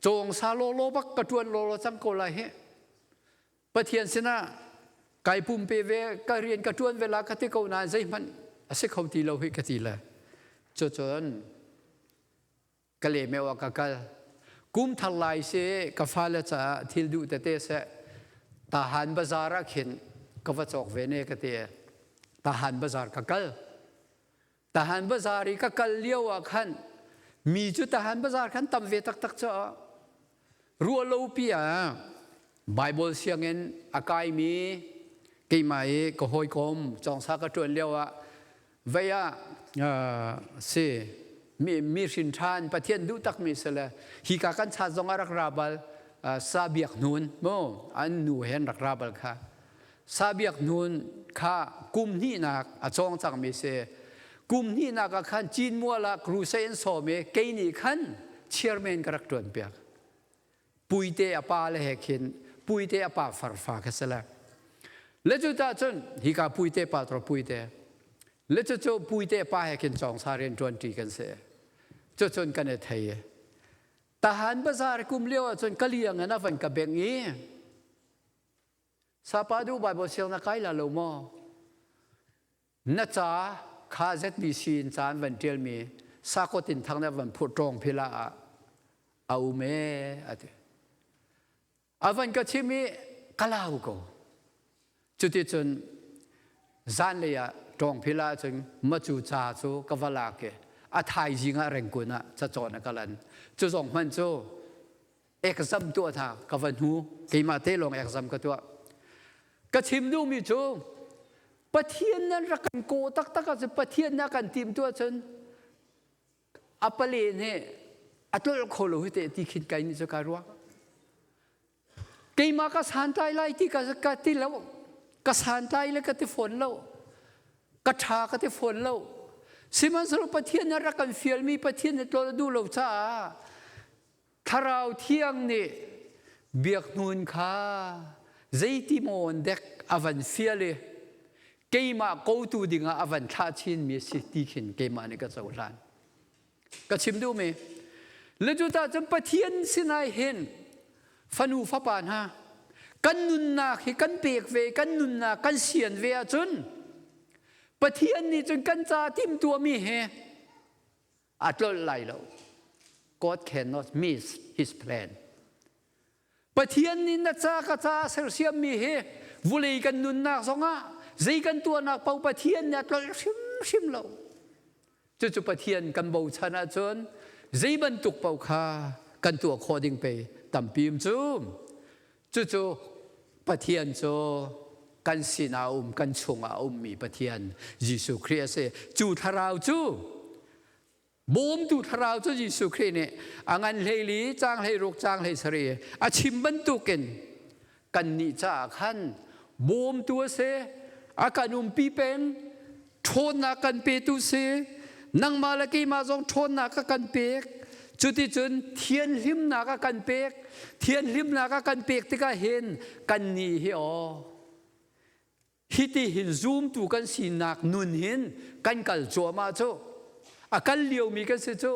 cawng sa law law bak ka tuan law law cang ko lai hi. Pathian sinah kai pumpe ve, ka rian ka ṭuan ve la ka ti ko nain zeihmanh a si kho ti lo hi ka ti le cucun ka lemeu ah ka kal. Kum thar lai si ka fale caah thil duh tete seh Tahan bazar ah khin ka va cawk ve ne ka ti. Tahan bazar ka kal. Tahan bazar i ka kal lio ah khan mi cu Tahan bazar khan tam ve taktak caah ruahlopi ah Bible sianginn a kaimi keimah i ka hawikom cawngsa ka ṭuan lio ah vei ah si mi mi hrin ṭhan Pathian duh takmi si le hika kan chat zong ah rak ra bal sa biak hnun mu an nu he an rak ra bal kha. Sa Biak Hnun kha kum hnihnak a cawng cangmi si. Kum hnihnak ah khan Cinmual ah crusade an sawm i kei nih khan chairman ka rak ṭuan piak. Puite a pa le he khin Puite a pa farfa kha si le. Le cu ta cun hika Puite pa tro Puite. Le cu cu Puite pa he khin cawng sa rian ṭuan ṭi kan si. Cu cun kan i thei. Tahan bazar kum lio ah cun ka liang in a van ka bengh i Sapa duh Bible siang na kai la lo maw? Na ca kha ZBC in ca an van ṭialmi sakawt in thang na van phurh ṭawng phila ah a um ee a ti. A van ka chim i ka lau ko. Cuticun zanlei ah ṭawng phila ahcun macu ca cu ka va lak i a thaizing ah Rengkun ah cacawn a ka lan. Cu zong hmanh cu exam tuah hna ka va hnu, keimah te lawng exam ka tuah. Ka chim duhmi cu Pathian nan rak kan kawh taktak ahcun, Pathian na kan tim tu ahcun a palen he a tlolh kho lo hi te ti khin kai nih cu ka ruah. Keimah ka santlai lai ti ka ka ti lo, ka santlai le ka ti fawn lo, ka ṭha ka ti fawn lo. Sihmanhsehlaw Pathian na rak kan fialmi Pathian nih tlolh a duh lo caah Thlarau Thiang nih biakhnun kha zeiti maw dek a van fial i keimah kotu dingah a van thlah chinmi a si ti khin keimah nih ka cohlan. Ka chim duhmi le cuta cun Pathian sinai hin fanu fapa hna kan nunnak hi kan pek ve, kan nunnak kan sian ve ahcun Pathian nih cun kan ca timhtuahmi he a tlolh lai lo. God cannot miss his plan. Pathian nih na ca ka ca sersiammi hi vulei kan nunnak zongah zei kan tuahnak paoh Pathian nih a tlolh hrimhrim lo. Cucu Pathian kan bochan ahcun zei bantuk paoh kha kan tuah khawh ding pei tampi um cu. Cucu Pathian cu Kan sinah a um, kan chungah a ummi Pathian Jesuh Khrih a si. Cu thlarau cu Bawmtu thlarau cu Jesuh Khrih nih a ngan 14 caang 16 caang 17 a chim bantukin kannih caah khan bawmtu a si, a kan umpi peng, ṭhawnnak kan petu si, nangmah le keimah zong ṭhawnnak a kan pek. Cuticun thianhlimnak a kan pek. Thianhlimnak a kan pek tikah hin kannih hi aw hiti hin zumtu kan sinak nun hin kan kal cuahmah cu a kal liomi kan si cu.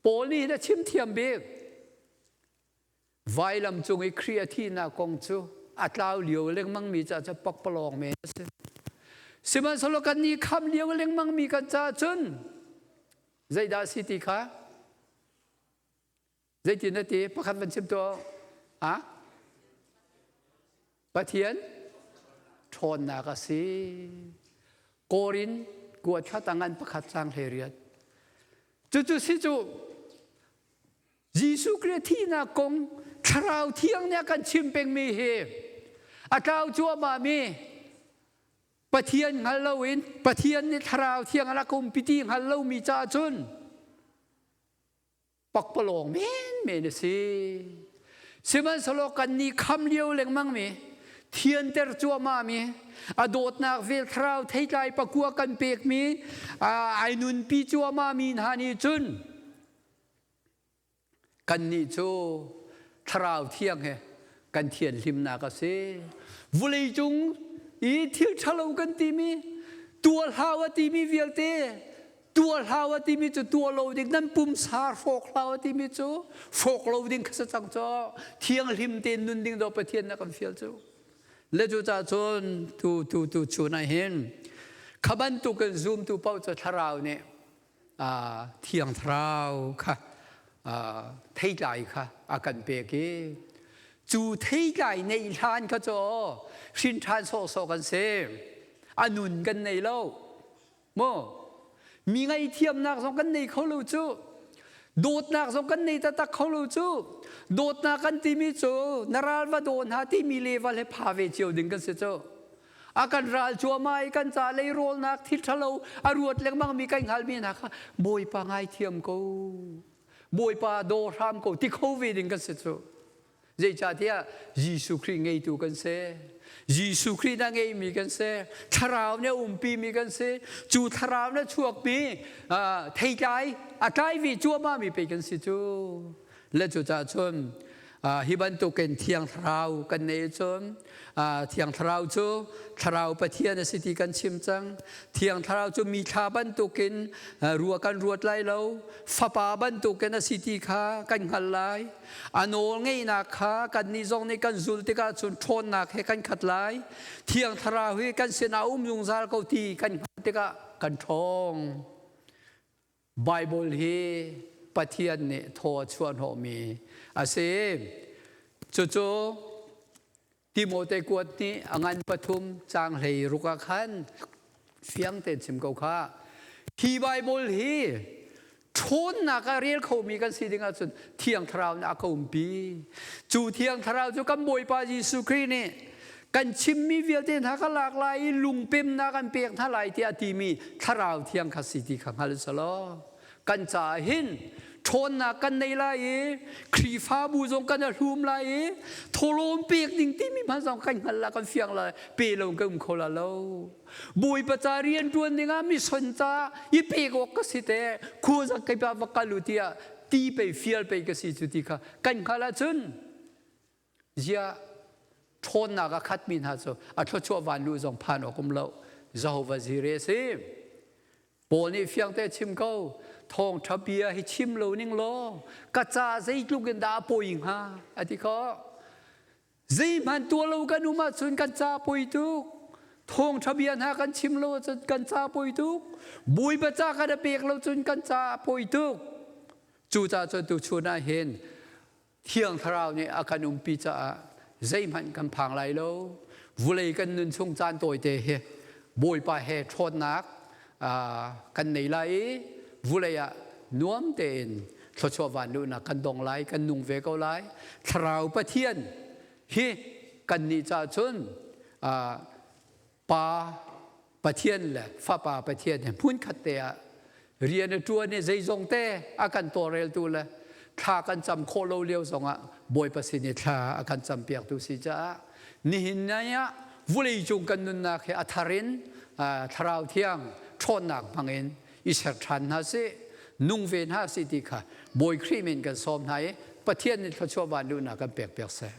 Paul nih hin a chim thiam bik. Vailam cung i Khrih a thihnak kong cu a tlau lio lengmangmi caah cu pakpalawng men a si. Sihmanhsehlaw kan nih kham lio lengmangmi kan caah cun zeidah a si ti kha zeitin na ti? Pakhat van chim tuah. Ha? Pathian ṭhawnnak a si. Korin kuat kha tangan pakhat sang 18. Cucu si cu Jesuh Khrih thihnak kong Thlarau Thiang nih a kan chim pengmi hi a tlau cuahmahmi Pathian hngal loin Pathian nih Thlarau Thiang a rak umpi ti hngal lomi caah cun pakpalawng menmen a si. Sihmanhsehlaw kannih kham lio lengmangmi thianter cuahmahmi a dawtnak vel thlarau theitlai pakua kan pekmi ai nunpi cuahmahmi hna nih cun Kannih cu Thlarau Thiang he kan thianhlimnak a si. Vawleicung i thil ṭhalo kan timi, tuah hlau a timi vialte, tuah hlau a timi cu tuah lo ding, nan pumsa hrawk hlau a timi cu hrawk lo ding kha si cang cu. Thianghlim tein nun ding daw Pathian na kan fial cu. Le cucaah cun tu tu tu chun ah hin kha bantukin zumtu paoh cu Thlarau nih Thiang Thlarau kha theitlai kha a kan pek i cu theitlai neih hlan kha cu hrin ṭhan sawhsawh kan si. A nun kan nei lo mu. Mi ngaihthiamnak zong kan nei kho lo cu. Dawtnak zong kan nei taktak kho lo cu. Dawtnak kan timi cu na ral va daw hna timi level he pha ve cio ding kan si cu. A kan ral cuahmah i kan ca leirawnnak thil ṭhalo a ruat lengmangmi kan hngalmi hna kha Bawipa ngaithiam ko, Bawipa daw hram ko ti kho ve ding kan si cu. Zeicahtiah Jesuh Khrih ngeitu kan si, Jesuh Khrih na ngeimi kan si, Thlarau nih a umpimi kan si. Cu Thlarau na chuakmi theitlai a tlai ve cuahmahmi pei kan si cu. Le cucaah cun hi bantukin Thiang Thlarau kan neih cun Thiang Thlarau cu Thlarau Pathian a si ti kan chim cang. Thiang Thlarau cu mithla bantukin rua kan ruat lai lo, fapa bantukin a si ti kha kan hngal lai. A nawl ngeihnak kha kannih zong nih kan zulh tikah cun ṭhawnnak he kan khat lai. Thiang Thlarau hi kan sinah um zungzal ko ti kan hngalh tikah kan ṭhawng. Baibal hi Pathian nih thaw a chuahhnawhmi a si. Cucu Timote kuat nih a ngan pathum caang 16 ah khan fiang tein chim ko kha. Hi Baibal hi ṭhawnnak ah rel khomi kan si ding ahcun Thiang Thlarau nih a ka umpi. Cu Thiang Thlarau cu kan Bawipa Jesuh Khrih nih kan chimmi vialte hna ka lak lai i lungpemnak an pek hna lai tiah a timi Thlarau Thiang kha si ti kha hngal selaw kan caah hin ṭhawnnak kan nei lai i Khrihfabu zong kan a hlum lai i thawlawm pek ding timi hmanh zong kan hngal la kan fiang la pe lo kan um kho la lo. Bawipa ca rian ṭuan dingah mission ca i pek awk ka si te khuazak kei pa va kal u tiah ti pei fial pei ka si cu ti kha kan hngalh ahcun ziah ṭhawnnak a khatmi hna cu a thluachuah vanlu zong phan awk um lo. Jehovah Jireh si. Paul nih fiangte chim ko, thawngṭha bia hi chim lo ning law ka ca zeitluk in dah a poi hnga a ti kho. Zeihmanh tuah lo kan um ahcun kan ca poi tuk. Thawngṭha bia hna kan chim lo ahcun kan ca poi tuk. Bawipa ca kan a pek lo cun kan ca a poi tuk. Cucaah cun tuchun ah hin Thiang Thlarau nih a kan umpi caah zeihmanh kan phang lai lo. Vulei kan nun chung caan tawite hi Bawipa he ṭhawnnak kan nei lai i vulei ah nuam tein thluachuah vanluhnak kan dong lai, kan nung ve ko lai. Thlarau Pathian hi kannih caah cun. Pa Pathian le Fapa Pathian he hmunkhat te ah rian a ṭuan i zeizong te a kan tawlreltu le thla kan cam khawh lo lio zongah Bawipa sin i thla a kan campiaktu si caah nihin ni ah vawleicung kan nunnak hi a thar in Thlarau Thiang ṭhawnnak hmangin i ser ṭhan hna sih, nung ve hna sih ti kha Bawi Khrih min kan sawm hna i Pathian nih thluachuah van luhnak kan pekpiak seh.